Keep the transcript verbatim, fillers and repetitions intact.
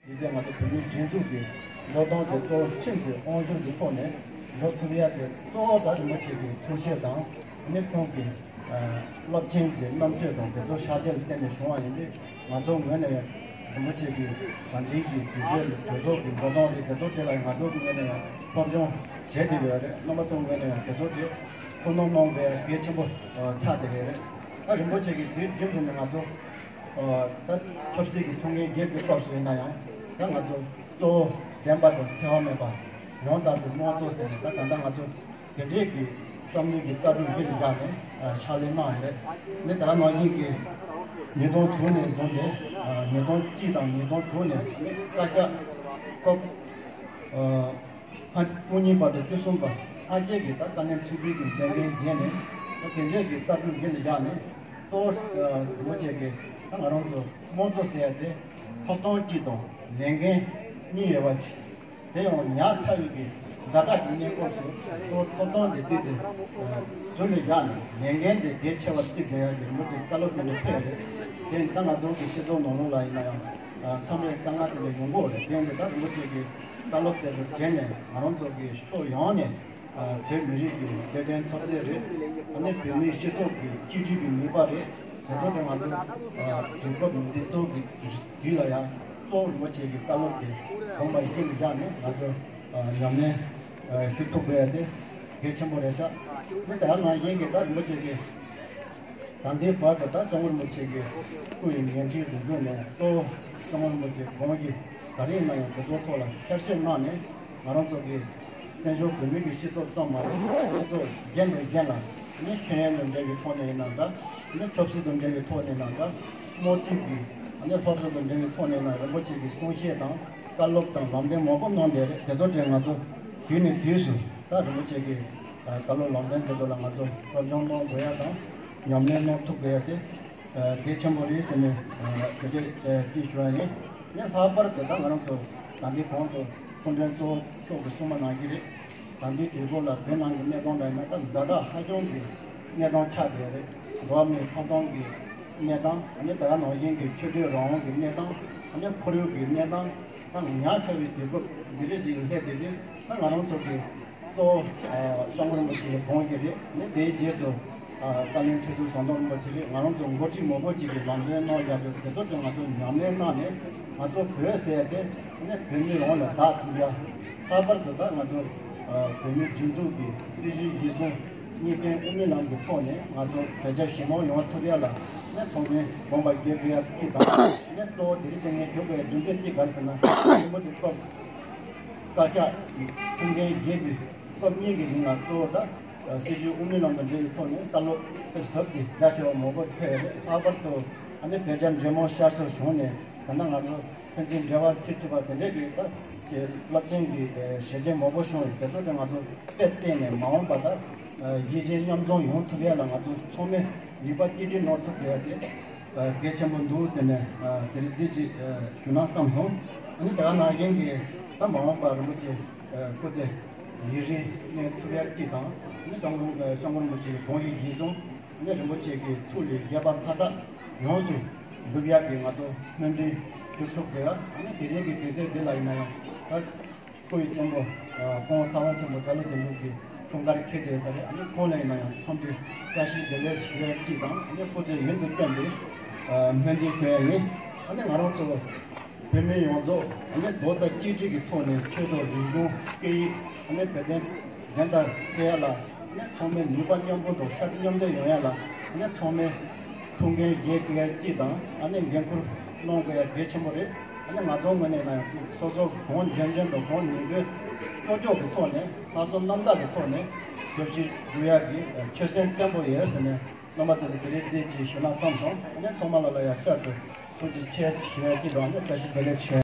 དེ་ཚོ་ང་ཚོ་བོད་མིའི་སྒྲིག་འཛུགས་ཀྱི་བློས་གཏོང་དེ་གཙོ་བོ་ཁྲིམས་ཀྱི་དབང་སྒྱུར་གྱི་ཐོག་ནས་འགྲོ་ཐུབ་ཡ་དེ་གཙོ་བོ་ད་རིན་པོ་ཆེ་གི་ཐུགས་བཞེད་དང་ནི་ཁོང་གི་རླབས་ཆེན་གྱི་རྣམ་དཔྱོད་དང་དེ་ཚོ་ཕྱག་རྗེས་ལ་བརྟེན་ནས་བྱུང་བ་ཡིན་ཏེ། ང་ཚོ་ངོས་ནས་ཡང་རིན་པོ་ཆེ་གི་ད་ལྟའི་གི་དུས་ཚོད་གྲོས་ཚོགས་ཀྱི་འགྲོ་སྟངས་རེད། དེ་ཚོ་དེ་ལ་ང་ཚོ་ངོས་ནས་ཡང་སློབ་སྦྱོང་བྱེད་བསྡད་ཡོད་རེད། རྣམ་པ་ཚོ་ངོས་ནས་ཡང་དེ་ཚོ་དེ་ཐུགས་སྣང་གནང་དགོས་ཡ་གལ་ཆེན་པོ་ཆགས་བསྡད་ཡོད་རེད། ད་རིན་པོ་ཆེ་གི་དུས་རྒྱུན་དུ་ནས་ང་ཚོ་ད་ཆབ་སྲིད་ཀྱི་ཐུགས་འགན་བཞེས་པའི་སྐབས་སུ་ཡིན་ན་ཡང་ད་ང་ཚོ་གཙོ་བོ་བདེན་པ་དང་འཚེ་བ་མེད་པ་ཡང་དག་པའི་དམངས་གཙོ་ཟེར་ནས་ད་ད་ལྟ་ང་ཚོ་དེ་འདྲས་ཀྱི་བསམ་བློའི་གི་ལྟ་གྲུབ་གཞི་ལ་བཞག་ནས་ཕྱག་ལས་གནང་ཡོད་རེད། ནི་ད་ནང་བཞིན་གྱི་ཉིས་སྟོང་དྲུག་ནས་བཟུང་སྟེ་ཉིས་སྟོང་གཅིག་དང་ཉིས་སྟོང་དྲུག་ནས་ནི་བཀའ་ཤག་སྐབས་ལྔ་དྲུག་གཉིས་བར་དུ་བཅུ་གསུམ་བར་ལྷག་བཅས་ཀྱི་ད་བཀའ་བློན་ཁྲི་པའི་གི་མཛད་འགན་བཞེས་ནས་ད་དེ་འདྲས་ཀྱི་ལྟ་གྲུབ་འདི་ལ་བཞག་ནས་གཙོ་བོ་ངོ་བྱས་ཀྱི་ད་ང་རང་ཚོ་དམངས་གཙོ་ཟེར་ཡ་དེ་ཐོབ་ཐང་གཅིག་དང་ལས་འགན་གཉིས་ཡོད་པ་ཅིག་དེ་ཡང་ཉག་ཕྲ་བའི་གི་ཛ་དྲག་གི་གནས་སྐབས་སུ་གཙོ་བོ་ཐོབ་ཐང་དེ་བརྩིས་ཏེ་ཟུར་ལ་བཞག་ནས་ལས་འགན་དེ་གལ་ཆེ་བ་བརྩི་དགོས་ཡ་གི་རིན་པོ་ཆེའི་བཀའ་སློབ་དེ་འདྲ་ཕེབས་རེད། དེ་ད་ང་ཚོ་གི་སྤྱི་ཚོགས་ནང་ལོགས་ལ་ཡིན་ན་ཡང་མཚམས་རེ་དཀའ་ངལ་དེ་འདྲ་ཡོང་གི་ཡོད་རེད། དེ་འདྲ་ད་རིན་པོ་ཆེ་གི་བཀའ་སློབ་དེ་ཚོ་དྲན་ནས་ང་རང་ཚོ་གི་ཕྱོགས་ཡོངས་ནས་བོད་མི་རིགས་ཀྱི་བདེ་དོན་འཐབ་རྩོད་རེད། ཨ་ནི་བོད་མིའི་སྤྱི་ཚོགས་ཀྱི་གཅིག་སྒྲིལ་གྱི་ནུས་པ་རེད། དེ་ཚོ་དེ་ང་ཚོ་དུས་སྐབས་འདི་ཚོ་གི་དུས་ལ་ཡང་གཙོ་བོ་རིན་པོ་ཆེ་གི་བཀའ་སློབ་དེ་དགོངས་པ་ཡིད་ལ་བཞག་ནས་ང་ཚོ་ཉམས་ལེན་ཞུ་ཐུབ་དགོས་ཡ་དེ་གལ་ཆེན་པོ་རེད་ཤག་ནི་དེ་ནང་བཞིན་གྱི་ད་རིན་པོ་ཆེ་གི་ད་ལྟའི་བར་དུ་ད་སྐྱབས་མགོན་རིན་པོ་ཆེ་གི་སྐུ་ཡི་ཉམས་ཁྲིད་ཟིན་བྲིས་ནས་གཙོ་བོ་སྐྱབས་མགོན་རིན་པོ་ཆེའི་དགོངས་གཞི་ག་རེ་ཡིན་ན་ཡང་དེ་ཚོའི་ཐོག་ལ་བསྐྱར་ཞིབ་གནང་ནས་ང་རང་ཚོ་གི་བཙན་བྱོལ་བོད་མི་གི་སྤྱི་ཚོགས་ཙམ་མ་ཡིན་པར་སྤྱི་ཚོགས་གཞན་དང་གཞན་ལ་ནི་ཤེས་ཡོན་དང་འབྲེལ་བའི་ཐོག་ནས་ཡིན་ན་འདྲ། ནི་ཆབ་སྲིད་དང་འབྲེལ་བའི་ཐོག་ནས་ཡིན་ན་འདྲ། དམངས་གཙོའི་གི་ནི་སློབ་གསོ་དང་འབྲེལ་བའི་ཐོག་ནས་ཡིན་ན་རིན་པོ་ཆེ་གི་གསུང་བཤད་དང་བཀའ་སློབ་དང་ལམ་སྟོན་མང་པོ་གནང་བསྡད་རེད། དེ་ཚོ་དེ་ང་ཚོ་དུས་ནས་དུས་སུ་ད་རིན་པོ་ཆེ་གི་བཀའ་སློབ་ལམ་སྟོན་དེ་ཚོ་ལ་ང་ཚོ་སློབ་སྦྱོང་གནང་དགོས་ཡ་དང་ཉམས་ལེན་གནང་ཐུབ་དགོས་ཡ་དེ་གལ་ཆེན་པོ་རེད་ཟེར་ནས་དེ་འདྲ་ཅིག་ཞུ་ཡ་ཡིན། ནས་ལྷག་པར་དུ་ད་ང་རང་ཚོ་ད་ལྟའི་གོང་དུ་སྐུ་མགྲོན་གཙོ་བོ་མཆོག་གིས་གསུངས་པ་ནང་བཞིན་རེད། ད་ལྟའི་དུས་འཁོར་ལ་བོད་ནང་གི་གནས་སྟངས་ལ་ཡིན་ན་ད་ཛ་དྲག་ཧ་ཅང་གི་གནས་སྟངས་ཆགས་བསྡད་རེད། འགྲོ་བ་མིའི་ཐོབ་ཐང་གི་གནས་སྟངས། ཨ་ནི་ད་ག་ནང་བཞིན་གྱི་ཆོས་དད་རང་དབང་གི་གནས་སྟངས། ཨ་ནི་ཁོར་ཡུག་གི་གནས་སྟངས། ད་ཉག་ཕྲ་བའི་དུས་སྐབས་འདི་རིགས་ཅིག་སླེབས་བསྡད་དུས་ད་ང་རང་ཚོ་གི་གཙོ་བོ་སྐྱབས་མགོན་རིན་པོ་ཆེའི་དགོངས་གཞི་རེད། ནི་དེའི་རྗེས་སུ་བཀའ་བློན་ཁྲི་ཟུར་ཟམ་གདོང་རིན་པོ་ཆེ་རེད། ང་རང་ཚོ་འགོ་ཁྲིད་མང་པོ་ཅིག་གིས་ལམ་སྟོན་གནང་བཞག་པའི་དེ་ཚོ་ཚོ་ང་ཚོ་ཉམས་ལེན་གནང་ནས་ང་ཚོ་བོད་ཟེར་ཏེ་ནི་བོད་མི་རང་ལ་བདག་ཐུབ་ཡ། ལྷག་པར་དུ་ད་ང་ཚོ་བོད་མིའི་སྒྲིག་འཛུགས་ཀྱི་སྲིད་བྱུས་གཞིར་བཟུང་གཉིས་ཕན་དབུ་མའི་ལམ་གྱི་ཐོག་ནས་ང་ཚོ་བོད་རྒྱ་ཞི་མོལ་ཡོང་ཐུབ་ཡ་ལ་ནི་ཚང་མས་དགོངས་པ་བཞེས་དགོས་ཡ་གཅིག་དང་ནི་གཙོ་བོ་དེ་རིང་དེ་ངས་ཞུ་དགོས་ཡ་རྒྱུ་མཚན་གཅིག་ག་རེ་ཟེར་ན་རིན་པོ་ཆེ་སྐབས་བཀའ་ཤག་གི་ཐུགས་འགན་བཞེས་པའི་སྐབས་གཉིས་ཀྱི་རིང་ལ་གཙོ་བོ་ད་སྲིད་བྱུས་དབུ་མའི་ལམ་དང་འབྲེལ་བའི་ཐོག་ནས་བཀའ་སློབ་དེ་ཟབ་ཅིང་རྒྱ་ཆེ་བ་མང་པོ་ཕེབས་རེད། ལྷག་པར་དུ་ཨ་ནི་བོད་རྒྱ་འབྲེལ་མོལ་བསྐྱར་གསོ་བྱུང་ནས་ད་ལྟ་ང་ཚོ་ཕན་ཚུན་འབྲེལ་བ་མཐུད་ཐུབ་པ་དེ་འདྲས་ཀྱི་ད་རླབས་ཆེན་གྱི་བྱས་རྗེས་མང་པོ་བྱུང་ཡོད། དེ་ཚོ་དེ་ང་ཚོ་དཔེ་བལྟས་ནས་མ་འོངས་པ་ད་གཞིས་བྱེས་མཉམ་འཛོམས་ཡོང་ཐུབ་ཡ་ལ་ང་ཚོ་ཚང་མས་ནུས་པ་གཅིག་སྒྲིལ་གནང་ཐུབ་དགོས་ཡ་དེ་གལ་ཆེན་པོ་འདུག་ཟེར་ནས་དེ་རིང་འདི་ཅིག་ཞུ་ན་བསམ་སོང་། ཨ་ནི་ད་ག་ནང་བཞིན་གྱི་ད་མ་འོངས་པ་རིན་པོ་ཆེ་སྐུ་ཚེ་ཡུན་རིང་གནས་ཐུབ་ཡ་གཅིག་དང་ཨ་ནི་སྐྱབས་མགོན་སྐྱབས་མགོན་རིན་པོ་ཆེའི་དགོངས་གཞི་གཞིར་བཟུང་ཨ་ནི་རིན་པོ་ཆེ་གི་ཐུགས་ལ་བཞེས་པ་མཐའ་དག་ཡོངས་སུ་འགྲུབ་ཡག་གི་ང་ཚོ་སྨོན་འདུན་ཞུ་ཚུགས་དགོས། ཨ་ནི་དེ་རིང་གི་དུས་ཚོད་འདི་ལ་ཡིན་ན་ཡང་ད་སྐུ་ཡི་གཅེན་པོ་སྐུ་ངོ་ཚེ་དབང་ཆེན་པོ་རྒྱ་ལོ་དོན་གྲུབ་ཀྱི་འཁྲུངས་སྐར་འཁེལ་བསྡད་ས་རེད། ཨ་ནི་ཁོང་ལ་ཡིན་ན་ཡང་འཚམས་འདྲི་བཀྲ་ཤིས་བདེ་ལེགས་ཞུ་ཡ་གཅིག་དང་ཨ་ནི་སྐུ་ཚེ་ཡུན་དུ་བརྟན་པའི་སྨོན་འདུན་ཞུ་ཡ་ཡིན། ཨ་ནི་ང་རང་ཚོ་བོད་མི་ཡོངས་རྫོགས་ཨ་ནི་རྡོག་རྩ་གཅིག་སྒྲིལ་གྱི་ཐོག་ནས་ཆོས་དང་རིག་གཞུང་སྐད་ཡིག་ཨ་ནི་བོད་དོན་བདེན་མཐའ་གསལ་ཡ་ལ་ཨ་ནི་ཚང་མས་ནུས་པ་མཉམ་སྤུངས་དང་ཤ་ཁྲག་མཉམ་འདེགས་ཡོང་ཡ་ལ་ཨ་ནི་ཚང་མས་ཐུགས་འགན་བཞེས་དགོས་ཡ་གཅིག་དང་ཨ་ནི་འགན་འཁུར་གནང་དགོས་ཡ་གལ་ཆེན་པོ་རེད། ཨ་ནི་ང་ཚོ་ངོས་ནས་ན་སོ་སོ་གང་འཇོན་འཇོན་དང་གང་ནུས་ནུས་ཀྱོག་ཀྱོག་གི་ཐོག་ནས་ལྷག་བསམ་རྣམ་དག་གི་ཐོག་ནས་ཞབས་ཕྱི་སྒྲུབ་ཡ་གི་ཆོད་སེམས་བརྟན་པོ་ཡོད་ཟེར་ནས་རྣམ་པ་ཚོ་ལ་དེ་རིང་འདི་ཅིག་ཞུ་ན་བསམ་སོང་། ཨ་ནི་ཐོག་མ་ལ་ལ་ཡ་བསྐྱར་དུ་ཐུགས་རྗེ་ཆེ་ཞུ་ཡ་གཅིག་དང་ཨ་ནི་བཀྲ་ཤིས་བདེ་ལེགས་ཞུ་ཡ།